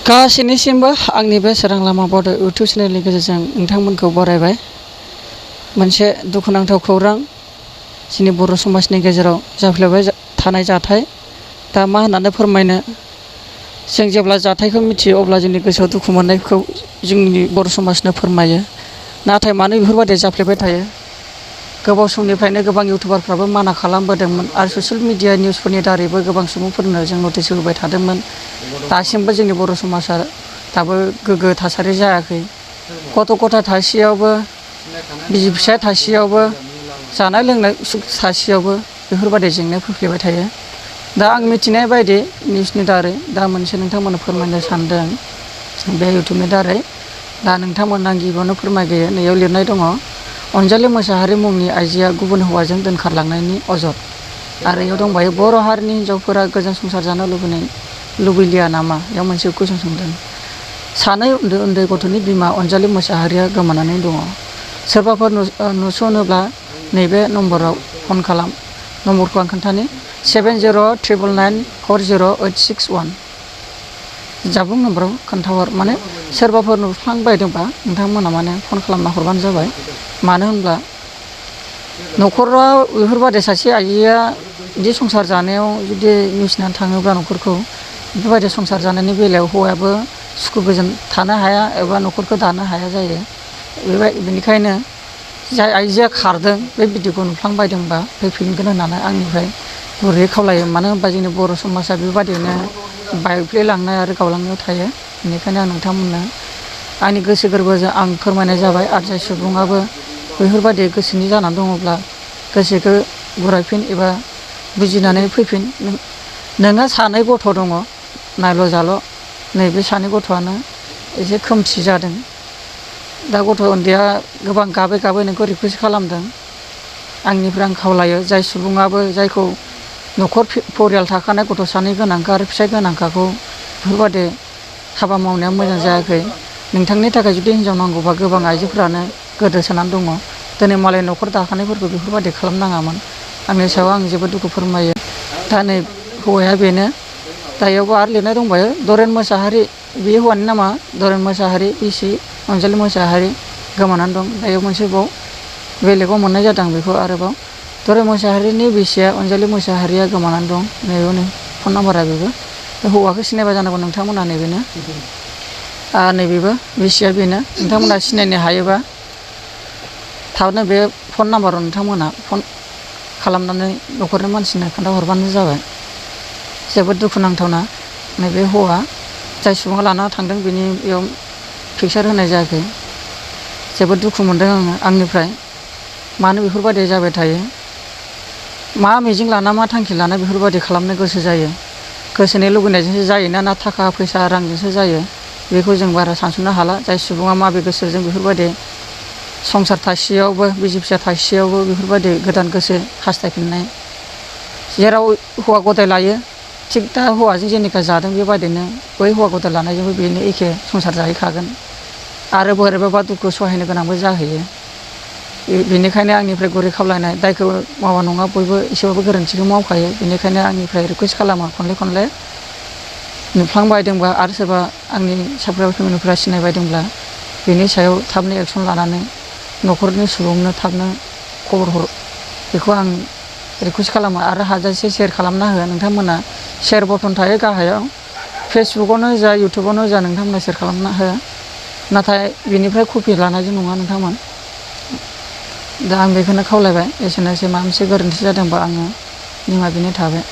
गासैनिसिमबो आंनि बे सोरां लामा बड' इउटुब चेनेलनि गेजेरजों नोंथांमोनखौ बरायबाय। मोनसे दुखुनांथाव खौरां जोंनि बर' समाजनि गेजेराव जाफ्लेबाय थानाय जाथाय। दा मा होननानै फोरमायनो, जों जेब्ला जाथायखौ मिथियो अब्ला जोंनि गोसोआव दुखु मोननायखौ जोंनि बर' समाजनो फोरमायो। नाथाय मानो बेफोरबायदि जाफ्लेबाय थायो? गोबाव समनिफ्रायनो गोबां इउटुबारफ्राबो माना खालामबोदोंमोन आरो ससियेल मिडिया निउसफोरनि दारैबो गोबां सुबुंफोरनो जों नटिस होबाय थादोंमोन। दासिमबो जोंनि बर' समाजा दाबो गोग्गो थासारि जायाखै। गथ' गथाय थासेयावबो, बिसि फिसाय थासेयावबो, जानाय लोंनाय सुख थासेयावबो बेफोरबायदि जेंनाया फैफ्लेबाय थायो। दा आं मिथिनाय बायदि निउसनि दारै दा मोनसे नोंथांमोननो फोरमायनो सानदों बे इउटुबनि दारै। दा नोंथांमोननो आं गिबियावनो फोरमायग्रोयो। नैयाव लिरनाय दङ, अनजालि मोसाहारि मुंनि आइजोआ गुबुन हौवाजों दोनखारलांनायनि अजद। आरो इयाव दंबायो, बर' हारिनि हिन्जावफोरा गोजोन संसार जानो लुबैलिया नामा? बेयाव मोनसे कुइसन सोंदों। सानै उन्दै उन्दै गथ'नि बिमा अनजालि मोसाहारिया गोमानानै दङ। सोरबाफोर नुस'नोब्ला नैबे नम्बराव फन खालाम। नम्बरखौ आं खोन्थानि, 7099940861। जाबुं नम्बराव खोन्थाहर, माने सोरबाफोर नुफ्लांबायदोंबा नोंथांमोना माने फन खालामना हरबानो जाबाय। मानो होनब्ला न'खराव बेफोरबायदि सासे आइजोआ बिदि संसार जानायाव जुदि नेवसिनानै थाङोब्ला न'खरखौ, बेफोरबायदि संसार जानायनि बेलायाव हौवायाबो सुखु गोजोन थानो हाया एबा न'खरखौ दानो हाया जायो। बेनिखायनो जाय आइजोआ खारदों बे भिडिअखौ नुफ्लांबायदोंबा फैफिनगोन होननानै आंनिफ्राय गुरैयै खावलायो। मानो होनबा जोंनि बर' समाजा बेबायदिनो बायफ्लेलांनाय आरो गावलांनायाव थायो। बेनिखायनो आं नोंथांमोननो आंनि गोसो गोरबोजों आं फोरमायनाय जाबाय। आरो जाय सुबुङाबो बेफोरबायदि गोसोनि जानानै दङब्ला गोसोखौ गुरायफिन एबा बुजिनानै फैफिन। नोंहा सानै गथ' दङ, नायल' जाल'। नैबे सानै गथ'आनो एसे खोमसि जादों। दा गथ' उन्दैया गोबां गाबै गाबै नोंखौ रिकुवेस्ट खालामदों। आंनिफ्राय आं खावलायो, जाय सुबुङाबो जायखौ न'खर परियाल थाखानाय गथ' सानै गोनांखा आरो फिसाय गोनांखाखौ बेफोरबायदि हाबा मावनाया मोजां जायाखै। नोंथांनि थाखाय जुदि हिनजाव नांगौबा गोबां आइजोफोरानो गोदोसोनानै दङ। दिनै मालाय न'खर दाखानायफोरखौ बेफोरबायदि खालामनाङामोन। आंनि सायाव आं जोबोद दुखु फोरमायो। दा नै हौवाया बेनो। दा इयावबो आरो लिरनाय दंबायो, दरेन मोसाहारि, बे हौवानि नामा दरेन मोसाहारि, बिसि अनजालि मोसाहारि गोमानानै दं। दा इयाव मोनसेबाव बेलेगाव मोननाय जादों आं बेखौ आरोबाव। दरेन मोसाहारिनि बिसिया अनजालि मोसाहारिया गोमानानै दं। नैबेनो फन नाम्बारा बेबो। हौवाखौ सिनायबा जानांगौ नोंथांमोना, नैबेनो। नैबेबो बिसिया बेनो। नोंथांमोना सिनायनो हायोबा थाबनो बे फन नाम्बाराव नोंथांमोना फन खालामनानै न'खरनि मानसिनो खोन्थाहरबानो जाबाय। जोबोद दुखुनांथावना। नैबे हौवा जाय सुबुङा लाना थांदों बेनि बेयाव पिकचार होनाय जायाखै। जोबोद दुखु मोनदों आङो आंनिफ्राय। मानो बेफोरबायदि जाबाय थायो? मा मिजिं लाना मा थांखि लाना बेफोरबायदि खालामनो गोसो जायो? गोसोनि लुबैनायजोंसो जायोना ना थाखा फैसा रांजोंसो जायो? बेखौ जों बारा सानस'नो हाला। जाय सुबुङा माबे गोसोजों बेफोरबायदि संसार थासेयावबो, बिसि फिसा थासेयावबो बेफोरबायदि गोदान गोसो हास्थायफिननाय, जेराव हौवा गदाय लायो थिग दा हौवाजों जेनेखा जादों बेबायदिनो बै हौवा गदाय लानायजोंबो बेनो एखे संसार जाहैखागोन आरो बोरैबाबा दुखु सहायनो गोनांबो जाहैयो। बेनिखायनो आंनिफ्राय गुरै खावलायनाय, दायखौ मावा नङा बयबो एसेबाबो गोरोन्थिखौ मावखायो। बेनिखायनो आंनिफ्राय रिकुवेस्ट खालामो खनले खनले, नुफ्लांबायदोंबा आरो सोरबा आंनि साबस्क्राइबार फेमिलिफोरा सिनायबायदोंब्ला बेनि सायाव थाबनो एक्सन लानानै न'खरनि सुबुंनो थाबनो खबर हर, बेखौ आं रिकुवेस्ट खालामो। आरो हाजासे सेयार खालामना हो नोंथांमोना। सेयार बटन थायो गाहायाव, फेसबुकआवनो जा इउटुबावनो जा नोंथांमोना सेयार खालामना हो। नाथाय बेनिफ्राय कपि लानायजों नङा नोंथांमोन। दा आं बेखौनो खावलायबाय। एसेनोसै। माबा मोनसे गोरोन्थि जादोंबा आङो निमाहा बिनाय थाबाय।